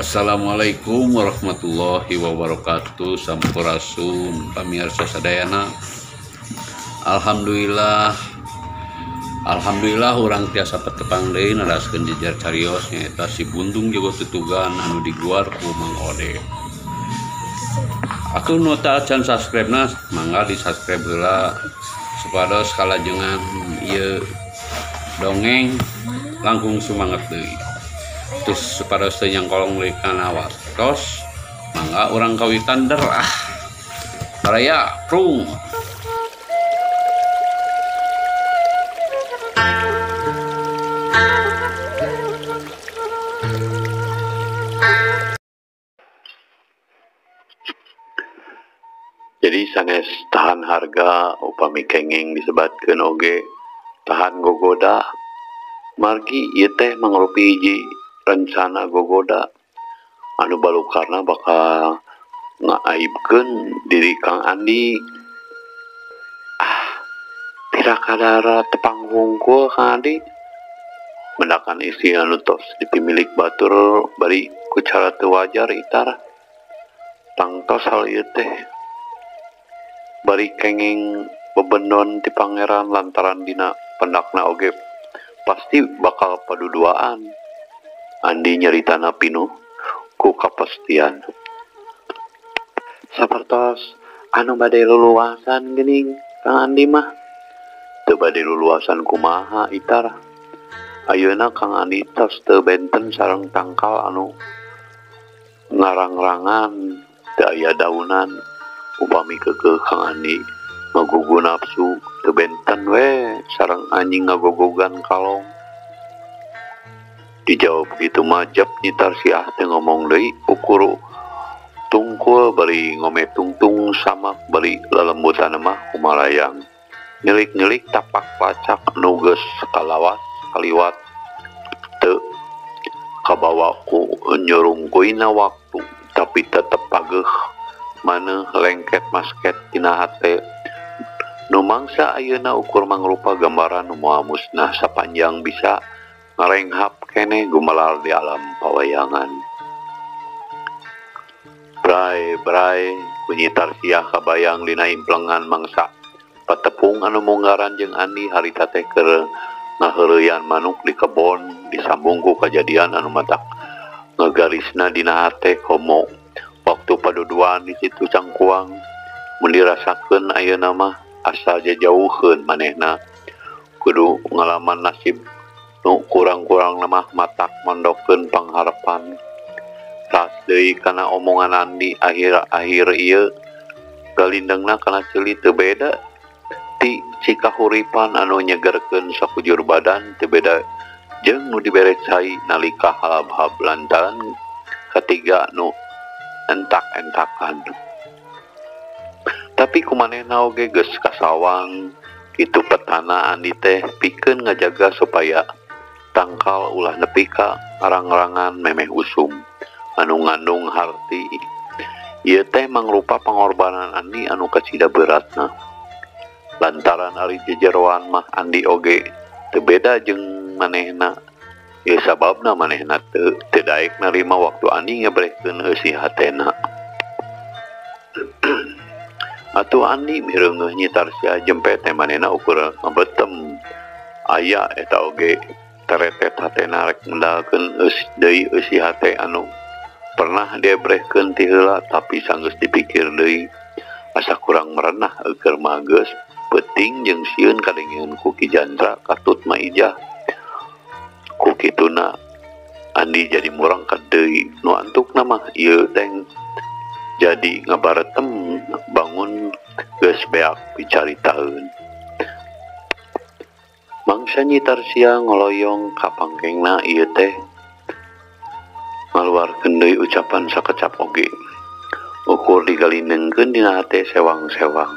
Assalamualaikum warahmatullahi wabarakatuh. Sampurasun pamirsa sadayana. Alhamdulillah, alhamdulillah urang tiasa patepang deui naraskeun jejer carios nyaeta si Bundung Jago Tutugan anu diguar ku Mang Ode. Atuh nu teu acan subscribe na mangga di subscribe heula supados kalajengan ieu dongeng langkung sumanget deui. Terus supados teu nyangkolong deui kana waktos mangga urang kawitan derah. Baraya prung. Jadi sanes tahan harga upami kenging disebatkeun oge tahan gogoda margi ieu teh mangrupi hiji rencana gogoda anu balukarna bakal ngaaibkeun diri Kang Andi. Ah, pira kadara tepang hungkul Kang Andi mendakan istri anu tos dipimilik batur bari ku cara teu wajar itar tangtos hal ieu teh bari kenging bebendon ti pangeran lantaran dina pendakna oge pasti bakal paduduaan. Andi nyaritana pinuh ku kapastian. Sapertos anu bade luluasan geuning Kang Andi mah. Teu bade luluasan kumaha itar. Ayeuna Kang Andi tos teu benten sareng tangkal anu ngarang-rangan teu aya daunan. Upami keukeuh Kang Andi ngagugu nafsu teu benten we sareng anjing ngagogogan kalong. Dijawab gitu mah jep nyitar siah teh ngomong deui ukur tungkul bari ngome tungtung samak bari lelembutan mah kumalayang. Nyelik-nyelik tapak pacak nu geus kalawas kaliwat teu kabawa ku nyurungkuina waktu tapi tetep pageuh maneuh lengket masket tina hate nu mangsa ayeuna ukur mangrupa gambaran nu moal musnah sapanjang bisa ngarenghap keneh gumelar di alam pawayangan. Bray bray kunyitar siah kabayang dina implengan mangsa patepung anu munggaran jeung Andi harita teh keur ngaheureyan manuk di kebon disambung ku kajadian anu matak ngagarisna dina hate komo waktu paduduan di situ Cangkuang mun dirasakeun ayeuna mah asa jajauheun manehna kudu ngalaman nasib nu kurang-kurang mah matak mondokeun pangharapan. Tas deui kana omongan Andi akhir-akhir ieu galindengna kana ceuli teu beda ti cikahuripan anu nyegerkeun sakujur badan teu beda jeung nu dibere cai nalika halabhab lantaran katiga nu entak-entakan. Tapi kumanehna oge geus kasawang kitu petana Andi teh pikeun ngajaga supaya tangkal ulah nepi ka ngarang-rangan memeh usum anu ngandung harti. Ieu teh mangrupa pangorbanan Andi anu kacida beratna. Lantaran ari jejeroan mah Andi oge teu beda jeung manehna. Ieu sababna manehna teu daek narima waktu Andi ngebrehkeun eusi hatena. Atuh Andi mireungeuh nyitar sia jempe teh manehna ukur ngabetem. Aya eta oge teretet hatena rek mendalkeun eus deui eusi hate anu pernah diebrehkeun ti heula tapi sanggeus dipikir deui asa kurang merenah eukeun mah geus peuting jeung sieun kadengeun ku Ki Jandra katut Maijah. Ku kituna Andi jadi murangkat deui nu antukna mah ieu teh jadi ngabaretem bangun geus beak picaritaeun. Mangsa nyitar sia ngoloyong ka pangkengna ieu teh ngaluarkeun deui ucapan sakecap oge ukur digalinengkeun dina hate sewang-sewang.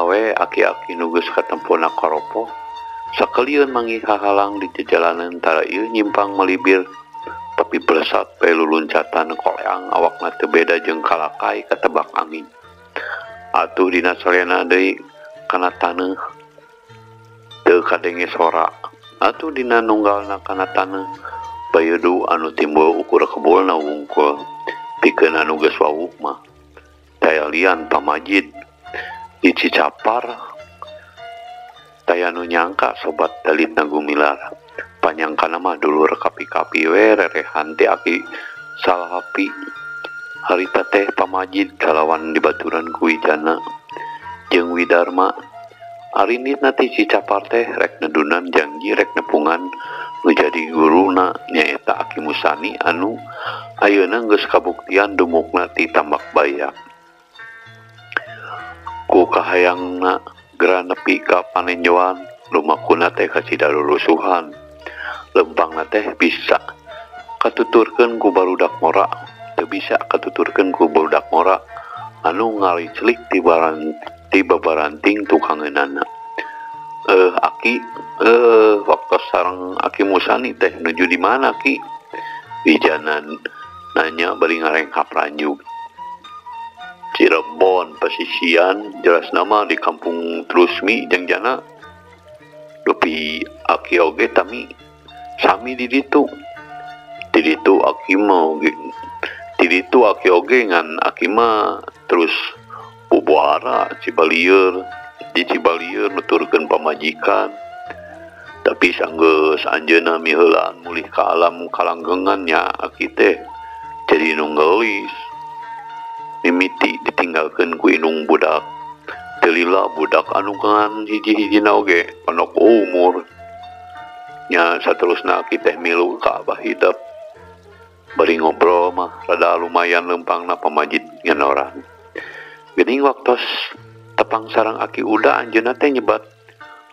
Iraha we aki-aki nu geus katempona karopoh sakelieun manggih hahalang di jejalanan tara ieu nyimpang melibir tapi belesat we luluncatan koleang awakna teu beda jeung kalakai katebak angin. Atuh dina solena deui kana taneuh teu kadenge sora. Atuh dina nunggalna kana taneuh bayedu anu timbul ukur kebulna wungkul pikeun anu geus wawuh mah. Taya lian pamajid di Cicapar taya nu nyangka sobat dalitna gumilar. Panyangkana mah dulur kapi-kapi we rerehan ti aki salahapi. Harita teh pamajid kalawan dibaturan ku Wijana jeung Widarma. Arinditna ti Cicapar teh rek nedunan janji rek nepungan nu jadi guruna nyaeta Aki Musani anu ayeuna geus kabuktian dumukna ti Tambak Baya. Ku kahayangna gera nepi ka panenjoan lumakuna teh kacida lulusuhan. Lempangna teh bisa katuturkeun ku barudak ngora, teu bisa katuturkeun ku barudak ngora anu ngariclik ti babaranting tukangeunana. Aki, waktu sareng Aki Musani teh nuju di mana Ki? Wijana nanya bari ngarenghap ranjug. Cirebon pasisian jelas nama di kampung Trusmi jeung jana. Dupi aki oge tami sami di ditu. Di ditu aki mah oge, di ditu aki oge ngan aki mah terus bubuara Cibalieur, di Cibalieur nuturkeun pamajikan. Tapi sanggeus anjeunna miheulaan mulih ka alam kalanggengan nya aki teh jadi nu geulis. Mimiti ditinggalkeun ku indung budak. Teu lila budak anu ngan hiji-hijina oge panok umur. Nya saterusna aki teh milu ka Abah Hidep. Bari ngobrol mah rada lumayan lempangna pamajid ngenoran. Geuning waktos tepang sareng Aki Uda anjeunna teh nyebat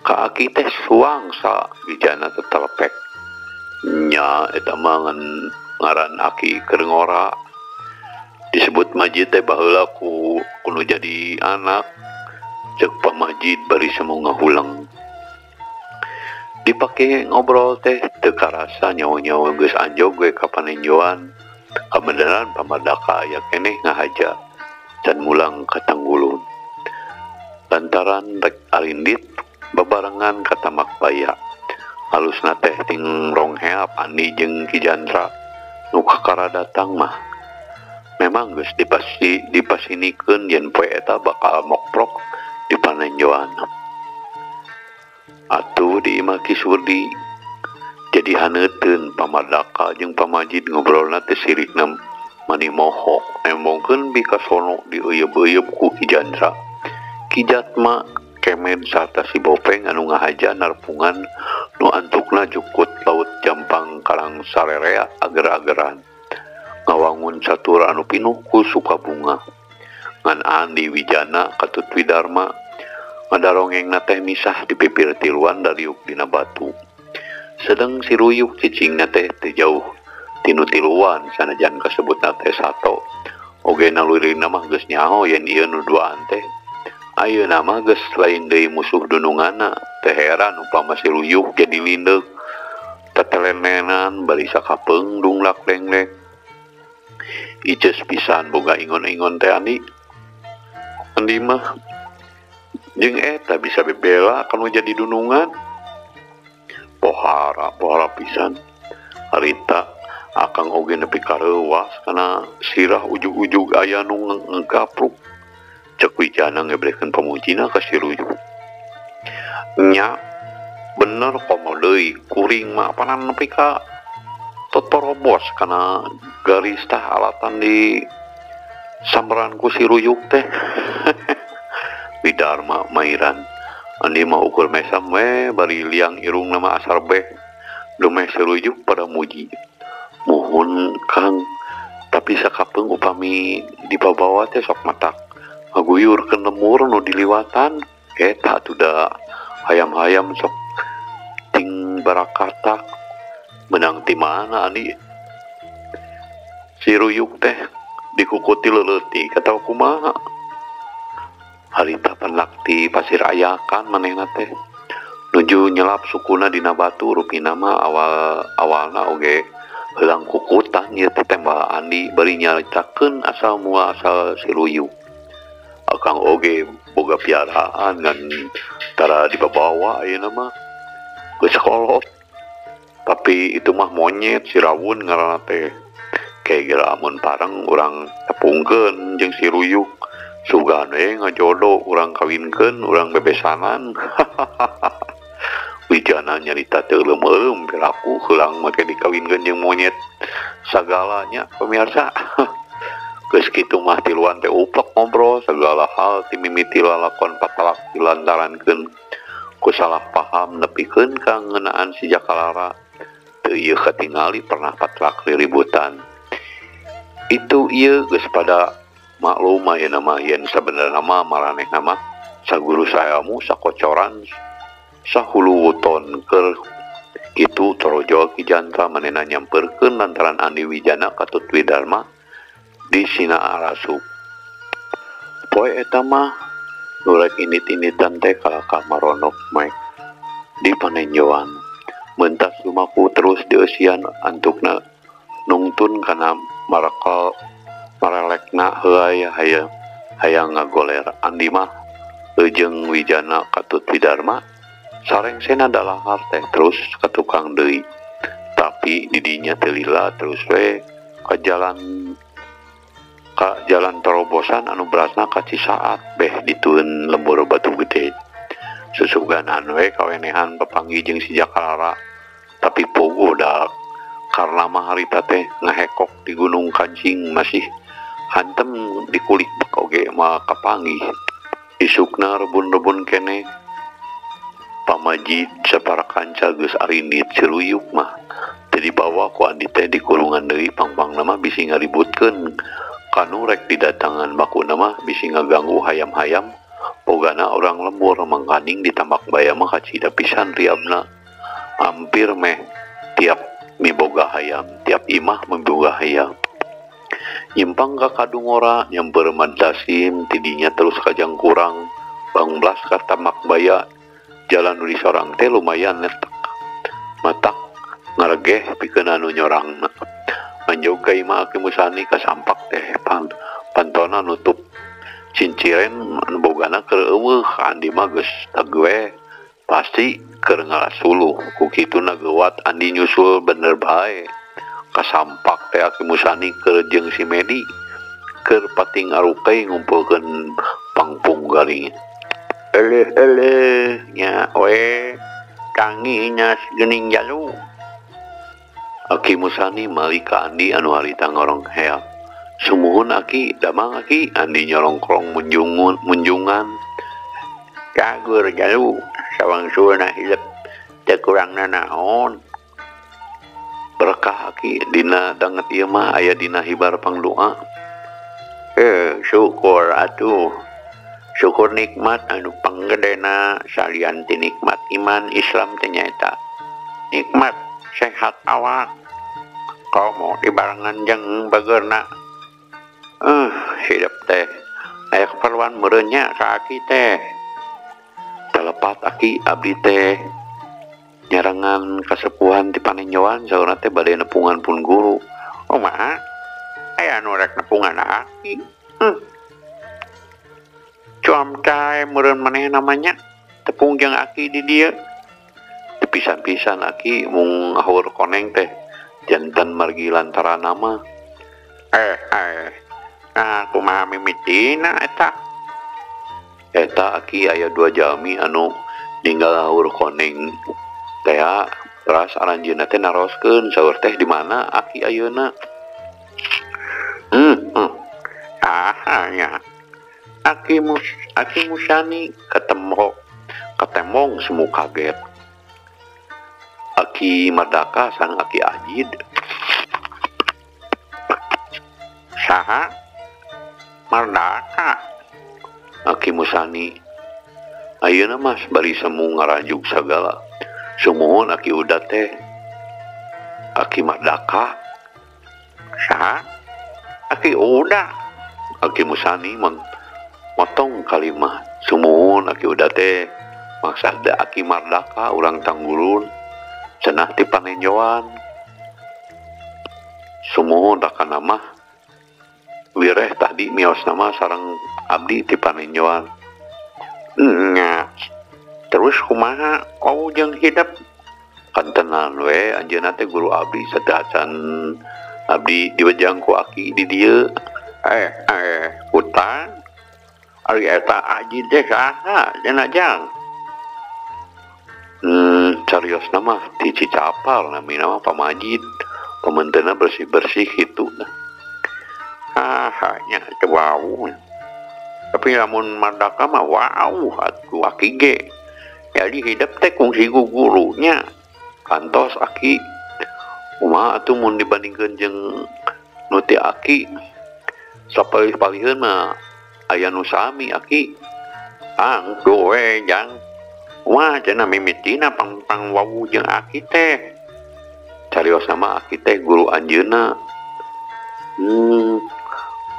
ka aki teh suangsa Wijana tetelepek. Nya eta mah ngan ngaran aki keur ngora. Disebut majid teh baheula ku kudu jadi anak. Ceuk pamajid bari semu ngahuleng. Dipake ngobrol teh teu karasa nyawa-nyawa geus anjog we ka panenjoan. Kabeneran pamadaka aya keneh ngahaja can mulang ka tanggulun. Lantaran rek arindit babarengan ka Tambak Baya. Alusna teh ting rongheap Andi jeung Ki Jandra nu kakara datang mah. Memang geus dipasinikeun yen poe eta bakal mokprok di panenjoan. Atuh di imah Ki Surdi jadi haneuteun pamadaka jeung pamajid ngobrolna teh sirikna mani moho embongkeun bikasono dieuyeub-euyeub ku Ki Jandra. Ki Jatma kemed sarta si Bopeng anu ngahaja narpungan nu antukna jukut laut Jampang karang sarerea ager-ageran. Ngawangun catur anu pinuh ku sukabunga. Ngan Andi Wijana katut Widarma ngadarongengna teh misah di pipir tiluan daliuk dina batu. Sedeng si Ruyuk cicingna teh teu jauh tinu tiluan sanajan kasebutna teh sato. Oge nalurina mah geus nyaho yen ieu nu duaan teh. Ayeuna mah geus lain deui musuh dununganna. Teu heran upama si Ruyuk jadi lindeuk. Tetelenenan bari sakapeung dunglak lenglek. Ices pisan boga ingon-ingon teh Andi. Andi mah jeung eta bisa bebela kanu jadi dunungan. Pohara, pohara pisan. Harita akang oge nepi kareuwas kana sirah ujug-ujug aya nu nggapruk. Ceuk Wijana ngebrekeun pamujina ka si Ruyuk. Nya bener komo deui kuring mah apanan nepi ka totorobos kana garis tah alatan di samperan ku si Ruyuk teh. Widarma mairan Andi mah ukur mesam we bari liang irung nama asar beh dumeh si Ruyuk pada muji. Muhun Kang, tapi sakapeung upami dibabawa teh sok matak ngaguyurkeun lemur nu diliwatan. Eta atuh da hayam-hayam sok ting barakatak. Menang ti mana Andi? Si Ruyuk teh dikukuti leuletik atawa kumaha? Harita penlakti pasir ayakan manehna teh nuju nyelap sukuna dina batu rupina mah awalna oge heulang kukutan ieu teh tembal Andi bari nyaritakeun asal muasal si Ruyuk. Akang oge boga piaraan ngan tara dibabawa ayeuna mah geus kolot. Tapi itu mah monyet si Rawun ngaranna teh. Kayak geura amun pareng urang tepungkeun jeung si Ruyuk. Sugan we ngajodoh urang kawinkeun urang bebesanan. Wijana nyarita teu leumeum piraku heulang make dikawinkeun jeung monyet sagalanya pemirsa. Geus kitu mah tiluan teh uplek ngobrol segala hal ti mimiti lalakon patalak dilantarankeun ku salah paham nepikeun ka ngeunaan si Jakalara. Teu ieu katingali pernah patalak riributan. Itu ieu geus pada maklum ayeuna mah yen sabenerna mah maranehna mah saguru saelmu sakocoran sahuluwuton keur kitu torojol Ki Jantra manehna nyamperkeun lantaran Andi Wijana katut Widarma di Sina Arasup. Poe eta mah nu rek indit-inditan teh ka maronok mike di panenjoan. Mentas lumaku terus dieusian antukna nungtun kana marakal maralekna heuay hayang ngagoler. Andi mah jeung Wijana katut Widarma sarengsena dalahar teh terus ka tukang deui. Tapi didinya teu lila terus we ka jalan terobosan anu berasna ka Cisaat beh ditueun lembur batu gede. Susuganan we kawenehan papanggih jeung si Jakalara. Tapi puguh da karena mah harita teh ngahekok di Gunung Kancing masih hantem dikulik bek oge mah kapanggih. Isukna rebun-rebun keneh pamajid sapara kanca geus arindit si Ruyuk mah teu dibawa ku Andi teh dikurungan deui pangpangna mah bisi ngaributkeun kanu rek didatangan bakuna mah bisi ngaganggu hayam-hayam bogana orang lembur mangkaning ditambak baya mah kacida pisan riabna. Hampir meh tiap miboga hayam, tiap imah miboga hayam. Nyimpang ka Kadungora nyamper Madasim tidinya terus ka Jangkurang Bangblas ka Tamak Baya. Jalan nu disorang teh lumayan netek matak ngaregeh pikeun anu nyorangna. Manjog ka imah Aki Musani kasampak teh pantona nutup cinciren anu bogana keur eueuh. Andi mah geus tag we pasti keur ngalasuluh ku kituna geuwat Andi nyusul bener bae. Kasampak teh Aki Musani keur jeung si Medi keur pating arukei ngumpulkeun pangpung garing. Eleh eleh nya we tanginya geuning jalu. Aki Musani malik ka Andi anu harita ngorong heap. Sumuhun Aki, damang Aki. Andi nyolongkrong munjungan. Cagur jalu sawangsulna hilep teu kurang nanaon. Berkah Aki dina danget ieu mah aya dina hibar pangdoa. Syukur atuh. Syukur nikmat anu panggedena salian ti nikmat iman Islam teh nyaeta nikmat sehat awak. Komo dibarengan jeung bageurna. Hidup teh aya keperluan meureun nya ka Aki teh. Telepat Aki abdi teh nyarengan kasepuhan ti panenjoan saurna teh bade nepungan pun guru. Kumaha? Aya nu rek nepungan Aki. Cuam cae meureun maneh namanya tepung jeung Aki di dieu. Teu pisan-pisan Aki mung ngahur koneng teh jantan margi lantaran nama. Nah kumaha mimitina eta? Eta Aki aya dua jalmi anu ninggal hahur koneng teh teras aranjeunna teh naroskeun saur teh di mana Aki ayeuna. Ah nya. Aki Musani ketemong semu kaget. Aki Mardaka sang Aki Ajid. Saha? Mardaka. Aki Musani ayeuna mah bari semu ngarajuk sagala. Sumuhun Aki Uda teh Aki Mardaka. Saha? Aki Uda. Aki Musani Motong kalimah sumuhun Aki Uda teh maksad Aki Mardaka urang Tanggulun cenah ti panenjoan. Sumuhun rakana mah wireh tadi mios nama sareng abdi ti panenjoan. Nya terus kumaha wau jeung hidep? Kantenan we anjeunna teh guru abdi sateuacan abdi diwejang ku aki di dieu. Hutan ari eta aji teh saha cenah jang? Cariosna mah ti Cicapal namina mah Pamajid, pementena bersih-bersih kitu. Ah, nya teu wau. Tapi lamun Mardaka mah wau atuh aki ge. Jadi hidep teh kungsi gurunya. Kantos aki kumaha atuh mun dibandingkeun jeung nu ti aki sapalih-paliheun mah aya nu sami aki. Anggo we jang. Wah cenah mimitina pang-pang wau jeung aki teh. Cariosna mah aki teh guru anjeunna.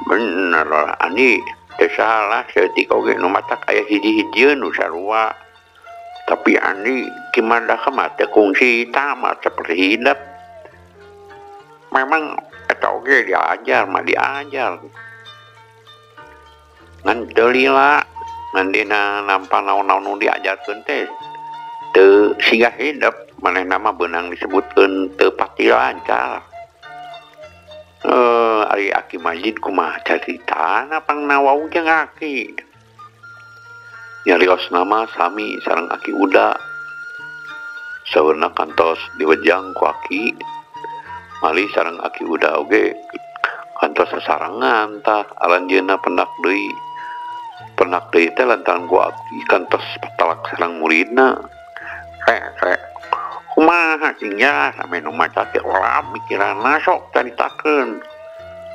Bener ani teu salah saeutik oge nu matak aya hiji-hijieun nu sarua. Tapi Andi Ki Mardaka mah teu kungsi tamat seperti hidup. Memang eta oge diajar mah diajar. Ngan teu lila, ngan dina nampa naon-naon nu diajarkeun teh teu siga hidup, manehna mah beunang disebutkeun teu pati lancar. Ari Aki Majid kumaha caritana pangna wau jeung aki. Nyariosna mah sami sareng Aki Uda. Saurna kantos diwejang ku aki. Malih sareng Aki Uda oge kantos sasarengan tah aranjeunna pendak deui. Pendak deui teh lantaran ku aki kantos patalak sareng muridna. Kumaha sing jelas ame nu maca teh ora mikiranna sok caritakeun.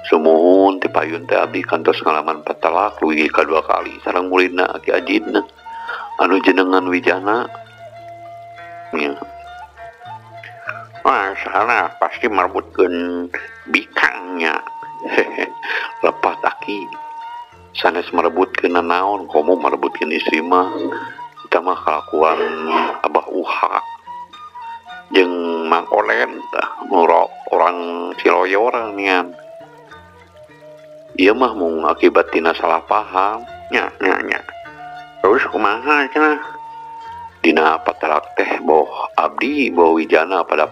Sumuhun ti payun teh abdi kantos ngalaman patalak leuwih kadua kali sareng muridna Aki Ajidna anu jenengan Wijana. Nya. Wah, salah pasti merebutkeun bikangnya. Lepat aki sanes merebutkeun nanaon komo merebutkeun istri mah eta mah kalakuan Abah Uha jeung Mang Olen tah orang Ciloyor nian. Ieu mah mung akibat tina salah paham. Nya nya nya. Terus kumaha cenah? Dina patelak teh boh abdi boh Wijana pada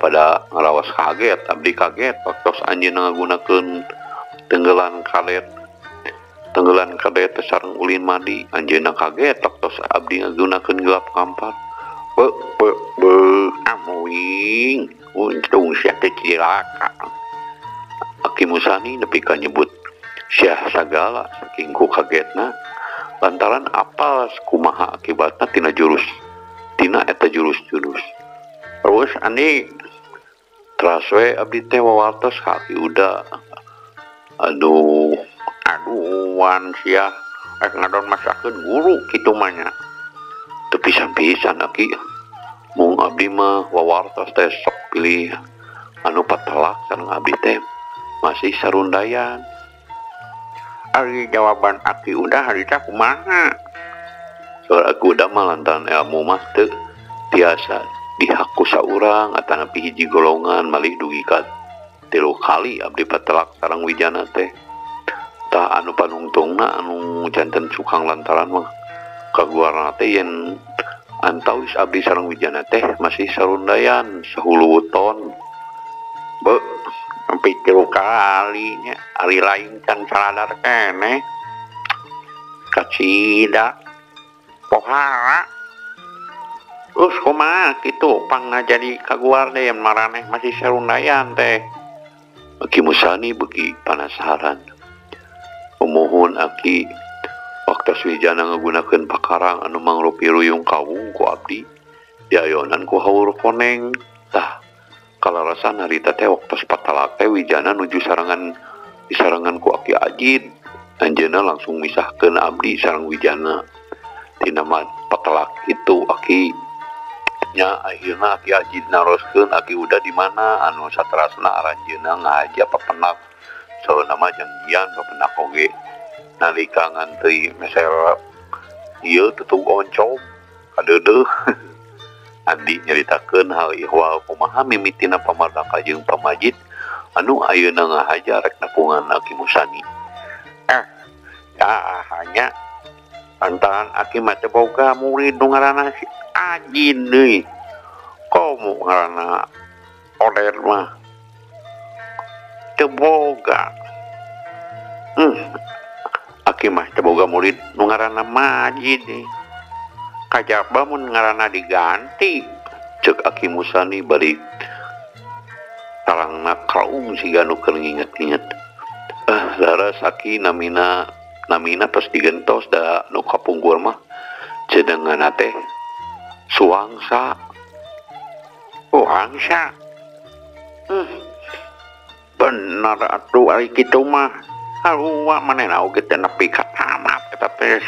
ngarawas kaget, abdi kaget waktos anjeunna ngagunakeun tenggelan kadet. Tenggelan kadet teh sareng ulin madi, anjeunna kaget waktos abdi ngagunakeun gelap kampar. Be be be amuing, untung sia teh cilaka. Aki Musani nepi ka nyebut sia sagala saking ku kagetna lantaran apal kumaha akibatna tina jurus tina eta jurus-jurus. Terus andi teras we abdi teh wawartos ka Aki Uda. Aduh, aduan sia rek ngadon masakeun guru kitu mah nya. Teu pisan-pisan aki. Mung abdi mah wawartos teh sok pilih anu patelak sareng abdi teh masih sarundayan. Ari jawaban Aki Uda harita kumaha? Soal Aki Uda mah lantaran ilmu mah teu tiasa dihaku saurang atanapi hiji golongan malih dugi ka 3 kali abdi patelak sareng Wijana teh. Tah anu panungtungna anu janten cukang lantaran mah kaguarna teh yen antawis abdi sareng Wijana teh masih sarundayan sahuluweton. Be sampai 3 kali nya ari lain can saladar keneh kacida pohara. Terus kumaha kitu pangna jadi kaguar deh yang maraneh masih sarundayan teh. Aki Musani beuki panasaran. Umuhun aki waktu Wijana ngagunakeun pakarang anu mangrupi ruyung kawung ku abdi diayonan ku haur koneng. Tah kalarasan harita teh waktu patalak teh Wijana nuju sarangan disarangan ku Aki Ajid. Anjeunna langsung misahkeun abdi sareng Wijana. Tina patelak itu aki nya akhirna Aki Ajid naroskeun Aki Uda di mana anu saterasna aranjeunna ngahaja papenak sauna mah jangjian papenak oge. Nalika ngantri meser ieu tutug oncom kadeudeuh. Andi nyaritakeun hal ihwal kumaha mimitina pamardaka jeung pamajid anu ayeuna ngahaja rek nepungan Aki Musani. Hanya lantaran Aki mah teu boga murid nu ngaranna si Ajin deui. Komo ngaranna Odet mah teu boga. Aki mah teu boga murid nu ngaranna Majid deui. Kajaba mun ngaranna diganti, ceuk Aki Musani bari tarangna kaum siga nu keur nginget-nginget. Leres Aki namina tos digentos da nu kapungkur mah cedengeunna teh Suangsa. Suangsa. Bener atuh ari kitu mah. Haruwa manehna oge teu nepi ka tamat eta teh.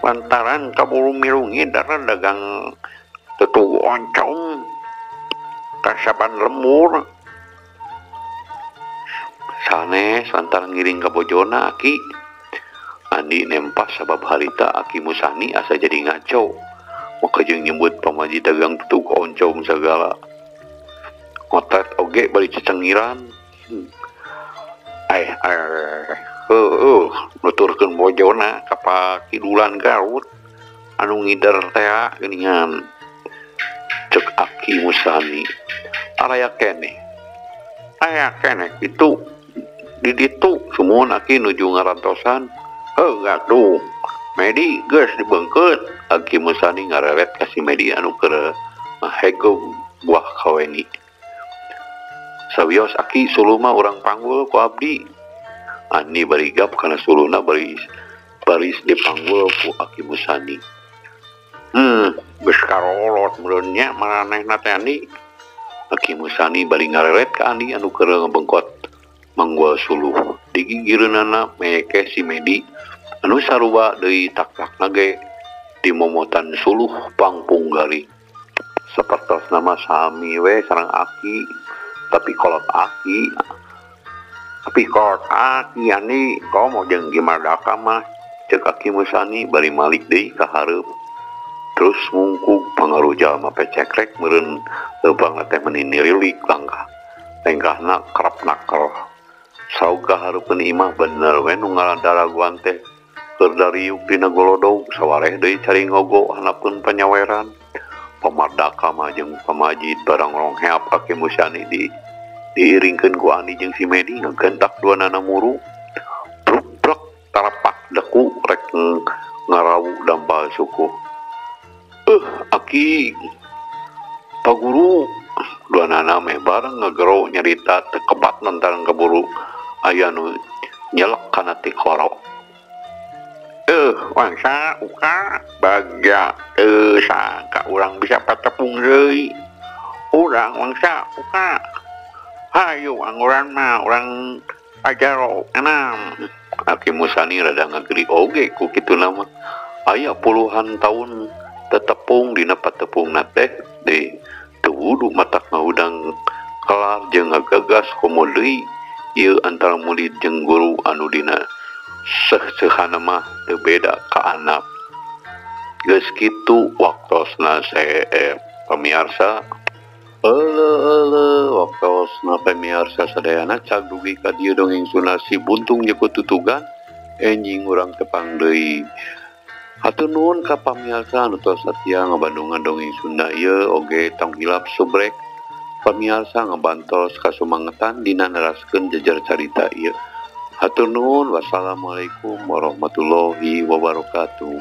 Lantaran kaburu mirungi darah dagang tutug oncom kasaban lemur. Sanes lantaran ngiring ka bojona Aki. Andi nempas sabab harita Aki Musani asa jadi ngaco. Maka jeung nyebut pamajid dagang tutug oncom sagala. Ngotret oge bari cecengiran. Nuturkeun bojona ka pakidulan Garut anu ngider tea geuningan. Ceuk Aki Musani, araya keneh. Aya keneh kitu di ditu sumuhun Aki nuju ngarantosan. Heuh atuh Medi geus dibeungkeut. Aki Musani ngareret ka si Medi anu keur ngahegog buah kaweni. Sawios Aki suluh mah urang panggul ku abdi. Andi bari gap kana suluhna baris dipanggul ku Aki Musani. Geus karolot meureun nya maranehna teh Andi. Aki Musani bari ngareret ka Andi anu keur ngebengkot manggul suluh. Digigireunana mekeh si Medi anu sarua deui tak-takna ge dimomotan suluh pangpung garing. Sapertosna mah sami we sareng Aki, tapi kolot Aki. Tapi kolot Aki Andi komo jeung Gimardaka mah, ceuk Aki Musani bari malik deui ka hareup. Terus mungkug pangaruh jalma pecekrek meureun leumpangna teh meuni nirilik langkah. Lengkahna kerap naker. Saug ka hareupeun imah bener we nu ngaladaraguan teh keur dariuk dina golodog sawareh deui cari ngogo hanapkeun panyaweran. Pamardaka mah jeung pamajid barang rongheap Aki Musani diiringkeun ku Andi jeung si Medi ngagentak duanana muru. Bruk-bruk tarapak deku rek ngarawu dampal suku. Aki paguru duanana meh bareng ngagero nyarita tekebat lantaran kaburu aya nu nyelek kana tikoro. Wangsa uka bagja sangka urang bisa patepung deui. Urang wangsa uka hayu angguran mah urang ajaro enam. Aki Musani rada ngageri oge ku kituna mah. Aya puluhan tahun tetepung dina patepungna teh di teu wudu matak ngahudang kelar jeung ngagagas komo deui ieu antara murid jeung guru anu dina seuh-seuhana mah teu beda ka anak. Geus kitu waktosna pamiarsa. Euleuh waktosna pamiarsa sadayana cag dugi ka dieu dongeng Sunda si buntung jeung tutugan enjing urang tepang deui. Hatur nuhun ka pamiarsa anu tos satia ngabandungan dongeng Sunda ieu oge tong hilap subrek pamiarsa ngabantos kasumangetan dina neraskeun jejer carita ieu. Hatur nuhun, wassalamualaikum warahmatullahi wabarakatuh.